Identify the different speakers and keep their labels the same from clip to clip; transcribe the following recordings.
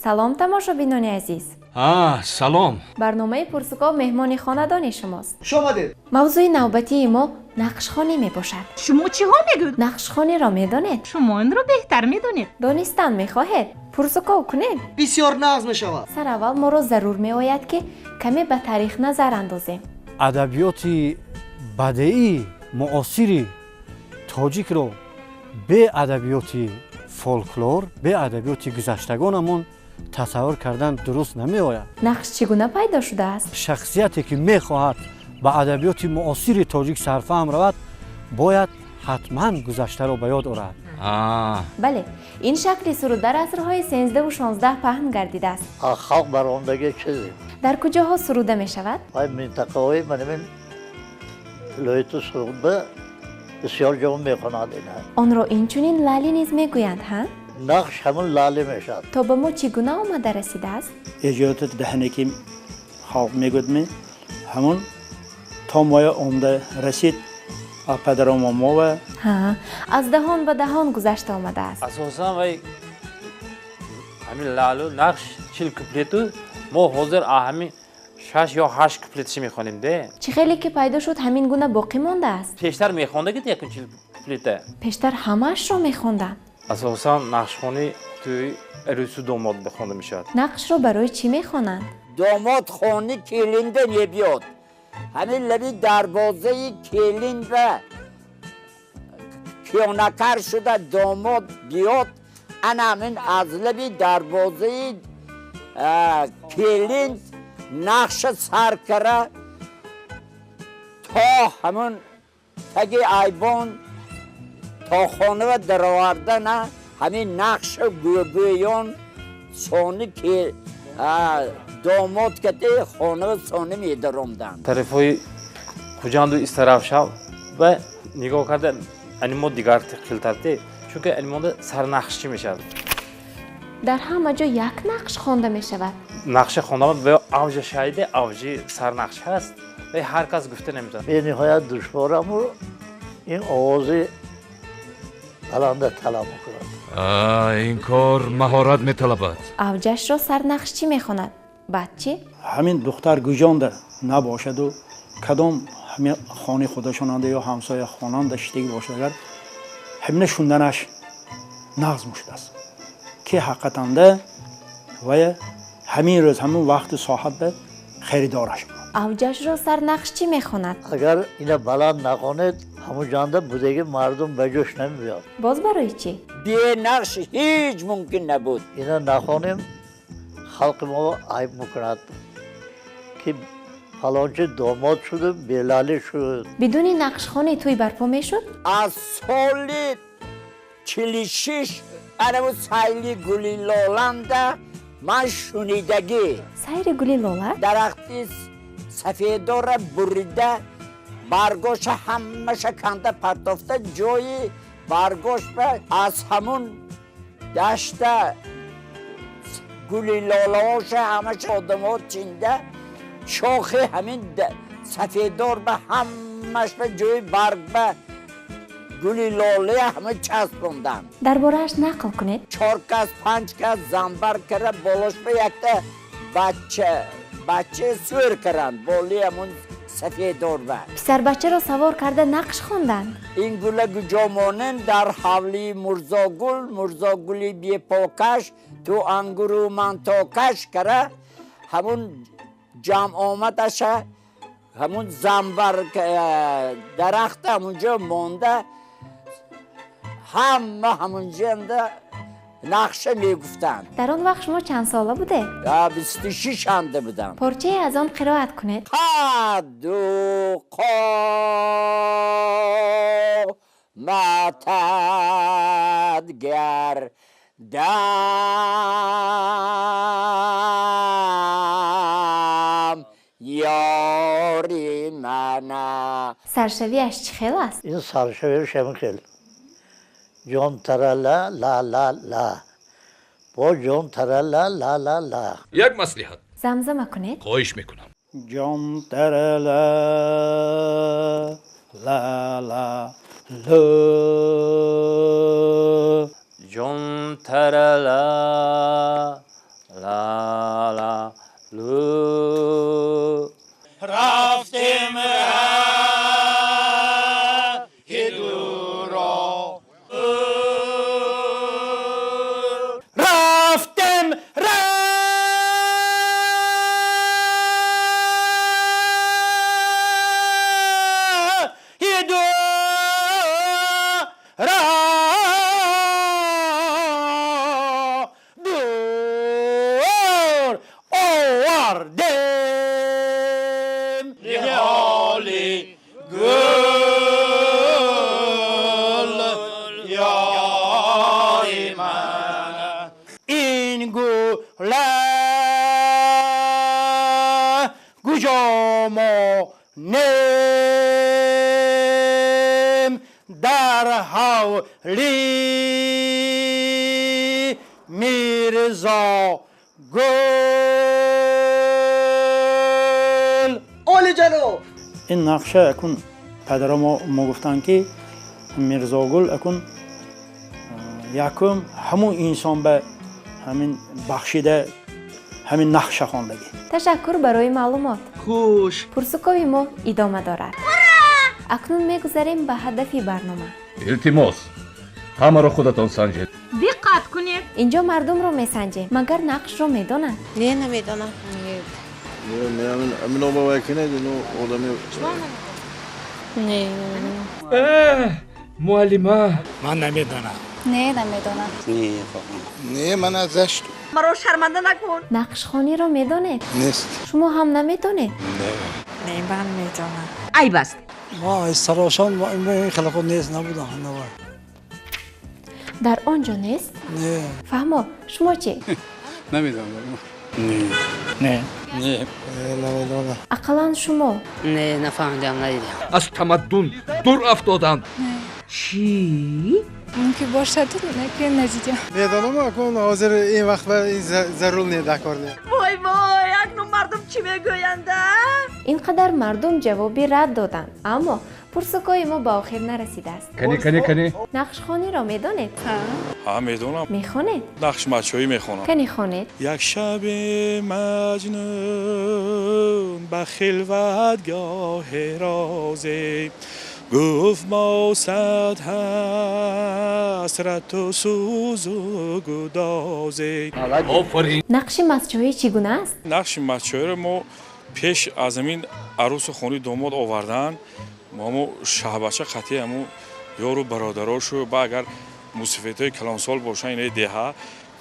Speaker 1: Салом, тамошобинони азиз.
Speaker 2: Салом.
Speaker 1: Барномаи Пурсуков меҳмони хонадони шумост.
Speaker 3: Хуш омадед.
Speaker 1: Мавзӯи навбатии мо нақшхонӣ мебошад.
Speaker 4: Шумо чиҳо мегӯед?
Speaker 1: Нақшхониро медонед?
Speaker 4: Шумо инро беҳтар медонед.
Speaker 1: Донистан мехоҳед? Пурсуков кунем.
Speaker 3: Бисёр нағз мешавад.
Speaker 1: Сараввал моро зарур меояд, ки каме ба таърих назар андозем.
Speaker 5: Адабиёти бадеӣ муосири тоҷикро бе адабиёти фолклор, бе адабиёти гузаштагонамон тасаввур кардан дуруст намеояд.
Speaker 1: Нақш чӣ гуна пайдо шудааст?
Speaker 5: Шахсияте ки мехоҳад ба адабиёти муосири тоҷик сарфаҳм равад, бояд ҳатман гузаштаро ба ёд орад.
Speaker 1: Бале, ин шакли суруд дар асрҳои 13-у 16 паҳн гардидааст.
Speaker 6: Халқ баромдаги чизе.
Speaker 1: Дар куҷоҳо суруда мешавад?
Speaker 6: Вай минтақаҳои манамин вилояту Суғдба бисёр ҷо мехонад ина.
Speaker 1: Онро инчунин лалӣ низ мегӯянд, ҳа?
Speaker 6: Нақш ҳамун лалӣ мешавад.
Speaker 1: То ба мо чӣ гуна омада расидааст?
Speaker 7: Эҷодиёти даҳне ки халқ мегӯяд, ҳамун то моя омада расид падару момова.
Speaker 1: Ҳа, аз даҳон ба даҳон гузашта омадааст.
Speaker 8: Асосан вай ҳамин лалу нақш 40 куплету мо ҳозир ҳамин шаш ё ҳашт куплетши мехонем де.
Speaker 1: Чӣ хеле ки пайдо шуд, ҳамин гуна боқӣ мондааст.
Speaker 8: Пештар мехондагид якун 40 куплета?
Speaker 1: Пештар ҳамаашро мехонданд.
Speaker 8: Асосан нақшхонӣ тӯи арӯсу домод хонда мешавад.
Speaker 1: Нақшро барои чӣ мехонанд?
Speaker 9: Домод хони келинда мебиёд, ҳамин лаби дарвозаи келин ва киёнакар шуда домод биёд, ана ҳамин аз лаби дарвозаи келин нақша сар кара то ҳамун таги айбон то хонава даровардана, ҳамин нақша гӯгӯён сони ки домод кати хонава сони медаромданд.
Speaker 8: Тарафҳои Хуҷанду Истаравшав ва нигоҳ карда, анимо дигар хилтарте, чунки анимонда сарнақшчӣ мешавад.
Speaker 1: Дар ҳама ҷо як нақш хонда мешавад?
Speaker 8: Нақша хондамад ва авҷа шайде авҷи сарнақш ҳаст ва ҳар кас гуфта наметавонад.
Speaker 6: Бениҳоят душвораму ин овози баланда талаб мекунад.
Speaker 2: Ин кор маҳорат металабад.
Speaker 1: Авҷашро сарнақшчӣ мехонад, баъд чӣ?
Speaker 7: Ҳамин духтар гуҷонда набошаду кадом ҳамин хони худашонанда ё ҳамсоя хонанда шиштагӣ бошад, агар ҳамина шунданаш нағз мушудааст, ки ҳақиқатанда вая ҳамин рӯз, ҳамин вақту соҳат ба харидораш.
Speaker 1: Авҷашро сарнақшчӣ мехонад.
Speaker 6: Агар ина баланд нахонед, ҳамун ҷанда будаги мардум ба ҷӯш намебиёд.
Speaker 1: Боз барои чӣ?
Speaker 9: Бенақш ҳеҷ мумкин набуд.
Speaker 6: Ина нахонем, халқи мо айб мекунад, ки фалончи домод шуду белалӣ шуд.
Speaker 1: Бидуни нақшхонӣ тӯй барпо мешуд?
Speaker 9: Аз соли 46 анаву сайли гули лоланда ман шунидагӣ.
Speaker 1: Сайри гули лола?
Speaker 9: Дарахти сафедора бурида, баргоша ҳамаша канда партофта, ҷои баргош ба аз ҳамун дашта гули лолаоша ҳамаша одамо чинда, шохи ҳамин сафедор ба ҳамаш ба ҷои барг ба гули лолая ҳама часпонданд.
Speaker 1: Дар борааш нақл кунед.
Speaker 9: Чор кас, панҷ кас замбар кара, болош ба якта бача бача сӯр каранд боли ҳамун сафедор ба.
Speaker 1: Писарбачаро савор карда нақш хонданд.
Speaker 9: Ин гула гуҷо монен? Дар ҳавлии Мурзогул. Мурзогули бепокаш, ту ангуру ман токаш кара, ҳамун ҷамъ омадаша, ҳамун замбар дарахта ҳамунҷо монда, ҳама ҳамунҷанда нақша мегуфтанд.
Speaker 1: Дар он вақт шумо чанд сола будед?
Speaker 9: 26 анда будам.
Speaker 1: Порчае аз он қироат кунед.
Speaker 9: Қадду қоматат гар дам ёри мана.
Speaker 1: Саршавиаш чӣ хел аст?
Speaker 6: Ин саршавиаш ҳамин хел: ҷон тарала ла ла ла, бо ҷон тарала ла ла ла.
Speaker 2: Як маслиҳат.
Speaker 1: Замзама кунед.
Speaker 2: Хоҳиш мекунам.
Speaker 7: Ҷон тарала ла ла ло.
Speaker 8: Ҷон тарала ла.
Speaker 7: را دور آوردیم. نهالی گل یاری من، این گله کجا ما نیم در حولی میرزا گل.
Speaker 3: عالی جناب.
Speaker 7: این نقشه اکون پدر ما گفتن که میرزا گل اکون یکم همون انسان به همین بخشیده همین نقشه خواندگی.
Speaker 1: Ташаккур барои маълумот.
Speaker 3: Хуш.
Speaker 1: Пурсукови мо идома дорад. Акнун мегузарем ба ҳадафи барнома.
Speaker 2: Илтимос, ҳамаро худатон санҷед.
Speaker 4: Диққат кунед.
Speaker 1: Инҷо мардумро месанҷем, магар нақшро медонанд?
Speaker 10: Не, намедонам.
Speaker 11: Не.
Speaker 2: Муаллима.
Speaker 7: Ман намедонам.
Speaker 11: Не, намедонам.
Speaker 12: Не, ман аз
Speaker 3: Маро шарманда накун.
Speaker 1: Нақшхониро медонед?
Speaker 12: Нест.
Speaker 1: Шумо ҳам наметонед?
Speaker 10: Не, ман медонам.
Speaker 3: Айб аст.
Speaker 5: Мо сарошон ин хеле нест набудам.
Speaker 1: Дар он ҷо нест?
Speaker 5: Не.
Speaker 1: Фаҳмо, шумо чӣ?
Speaker 12: Намедонам. Не.
Speaker 7: Не.
Speaker 12: Не. Намедонам.
Speaker 1: Ақаллан шумо.
Speaker 10: Не, нафаҳмидам, надидам.
Speaker 2: Аз тамаддун дур афтоданд.
Speaker 4: Чӣ?
Speaker 11: Мумкин бошад, лекин надидам.
Speaker 12: Медонам, акун ҳозир ин вақт зарур не, дакор не.
Speaker 3: Вой вой, акнун мардум чӣ мегӯянд?
Speaker 1: Ин қадар мардум ҷавоби рад доданд, аммо пурсукои мо ба охир нарасидааст.
Speaker 2: Кани, кани, кани.
Speaker 1: Нақшхониро медонед?
Speaker 13: Ҳа, медонам.
Speaker 1: Мехонед?
Speaker 13: Нақш мачоӣ мехонам.
Speaker 1: Кани хонед.
Speaker 13: Як шаби маҷнун ба хилватгоҳи розе гуфт мо сад ҳасрату сӯзу гудозе.
Speaker 2: Офарин.
Speaker 1: Нақши мастчоҳӣ чӣ гуна аст?
Speaker 13: Нақши мастчоҳиро мо пеш аз ҳамин арӯсу хони домод овардан, мо шаҳбача қатъи ҳамун ёру бародарошу ба агар мусифетҳои калонсол бошанд, инаи деҳа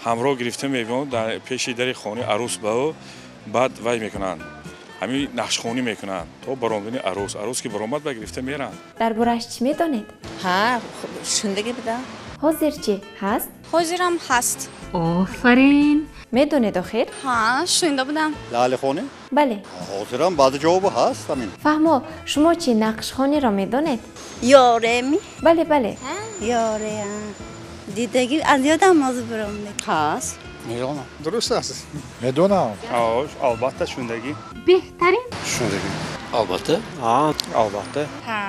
Speaker 13: ҳамроҳ гирифта мебиёнд дар пеши дари хони арӯс ба ӯ, баъд вай мекунанд, ҳамин нақшхонӣ мекунанд то баромадани арӯс. Арӯс ки баромад, ба гирифта меранд.
Speaker 1: Дар борааш чӣ медонед?
Speaker 10: Ҳа, шундагӣ будам.
Speaker 1: Ҳозир чӣ ҳаст?
Speaker 11: Ҳозирам ҳаст.
Speaker 4: Офарин.
Speaker 1: Медонед охир?
Speaker 11: Ҳа, шунида будам.
Speaker 6: Лаълихонӣ?
Speaker 1: Бале.
Speaker 6: Ҳозирам баъзе ҷавобо ҳаст ҳамин.
Speaker 1: Фаҳмо, шумо чӣ нақшхониро медонед?
Speaker 14: Ёреми?
Speaker 1: Бале, бале.
Speaker 14: Ёре, дидагӣ аз ёдам ҳозир баромад.
Speaker 10: Ҳаст.
Speaker 12: Медонам. Дуруст аст. Медонам.
Speaker 13: Албатта, шундагӣ.
Speaker 4: Беҳтарин.
Speaker 12: Шундагӣ.
Speaker 2: Албатта.
Speaker 7: Албатта.
Speaker 11: Ҳа.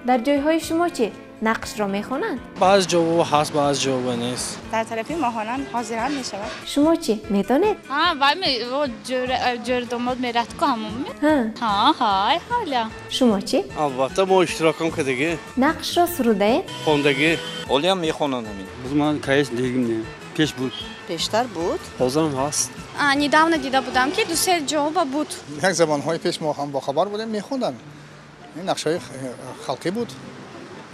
Speaker 1: Дар ҷойҳои шумо чӣ нақшро мехонанд?
Speaker 15: Баъзе ҷавобо ҳаст, баъзе ҷавобо нест.
Speaker 11: Дар тарафи моҳонан ҳозирам мешавад.
Speaker 1: Шумо чӣ медонед?
Speaker 11: Ҳа, вай ҷӯр домод мерад ку ҳамон.
Speaker 1: Ҳа.
Speaker 11: Ҳа, ҳай, ҳоля.
Speaker 1: Шумо чӣ?
Speaker 15: Албатта, мо иштирокам кардагӣ.
Speaker 1: Нақшро сурудаед?
Speaker 15: Хондагӣ.
Speaker 16: Олиам мехонанд ҳамин.
Speaker 15: Боз ман каес дигим не. Пеш буд.
Speaker 14: Пештар буд.
Speaker 15: Ҳозирам ҳаст.
Speaker 11: Недавно дида будам ки ду-се ҷавоба буд.
Speaker 12: Як замонҳои пеш мо ҳам бохабар будем, мехонданд. Ин нақшҳои халқӣ буд,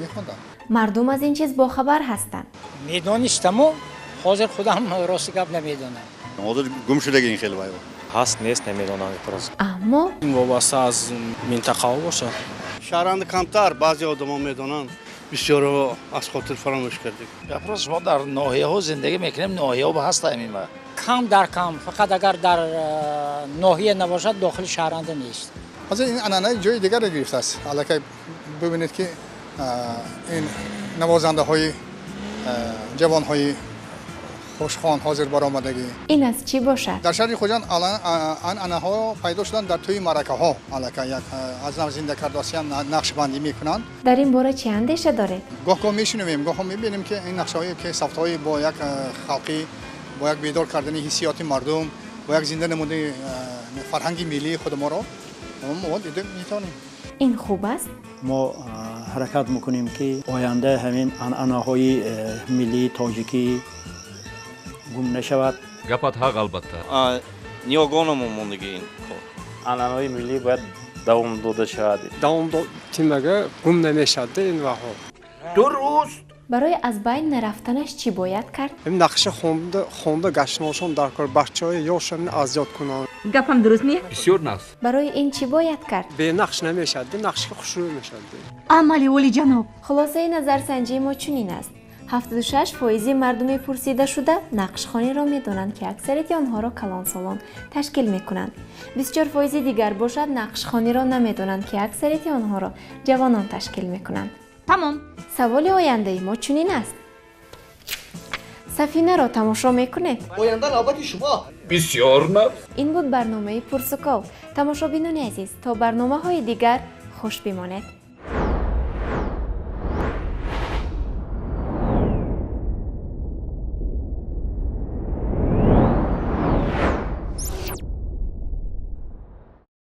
Speaker 12: мехонданд.
Speaker 1: Мардум аз ин чиз бохабар ҳастанд.
Speaker 17: Медонистаму ҳозир худам рости гап намедонам.
Speaker 6: Ҳозир гум шудаги ин хел вай.
Speaker 8: Ҳаст, нест намедонам просто.
Speaker 1: Аммо
Speaker 15: вобаста аз минтақаҳо бошад.
Speaker 18: Шаҳранд камтар баъзе одамо медонанд, бисёрҳо аз хотир фаромӯш кардем.
Speaker 19: Просто шумо дар ноҳияҳо зиндагӣ мекунем, ноҳияҳо ҳаст ҳамин.
Speaker 17: Кам дар кам, фақат агар дар ноҳия набошад, дохили шаҳранда нест.
Speaker 12: Ҳозир ин анъанаи ҷои дигарро гирифтааст. Аллакай бибинед ки ин навозандаҳои ҷавонҳои хушхон ҳозир баромадагӣ.
Speaker 1: Ин аз чӣ бошад?
Speaker 12: Дар шаҳри Хуҷанд анъанаҳо пайдо шуданд дар тӯи маъракаҳо. Аллакай як аз нав зинда кардосиям нақшбандӣ мекунанд.
Speaker 1: Дар ин бора чӣ андеша доред?
Speaker 12: Гоҳ-гоҳ мешунавем, гоҳ-гоҳ мебинем ки ин нақшаҳое ки сафтҳои бо як халқӣ, бо як бедор кардани ҳиссиёти мардум, бо як зинда намудани фарҳанги миллии худ моро мо дида метавонем.
Speaker 1: Ин хуб аст?
Speaker 7: Мо ҳаракат мекунем ки оянда ҳамин анъанаҳои миллии тоҷикӣ гум нашавад.
Speaker 2: Гапат ҳақ, албатта.
Speaker 16: Ниёгономон мондагӣ ин кор.
Speaker 8: Анъанаҳои миллӣ бояд давом дода шавад.
Speaker 15: Давом тимага гум намешавад ин ваҳо.
Speaker 3: Дуруст.
Speaker 1: Барои аз байн нарафтанаш чӣ бояд кард?
Speaker 20: Ин нақша хонда гаштаношон дар кор, бачаҳои ёшам аз ёд кунанд.
Speaker 3: Гапам дуруст не?
Speaker 2: Бисёр нағз.
Speaker 1: Барои ин чӣ бояд кард?
Speaker 20: Бенақш намешавад, нақш хушрӯй мешавад.
Speaker 4: Амали олиҷаноб.
Speaker 1: Хулосаи назарсанҷии мо чунин аст: 76 фоизи мардуми пурсидашуда нақшхониро медонанд, ки аксарияти онҳоро калонсолон ташкил мекунанд. 24 фоизи дигар бошад, нақшхониро намедонанд, ки аксарияти онҳоро ҷавонон ташкил мекунанд.
Speaker 4: Тамом.
Speaker 1: Саволи ояндаи мо чунин аст: Сафинаро тамошо мекунед?
Speaker 21: Оянда навбати шумо.
Speaker 2: Бисёр нағз.
Speaker 1: Ин буд барномаи Пурсуков. Тамошобинони азиз, то барномаҳои дигар хуш бимонед.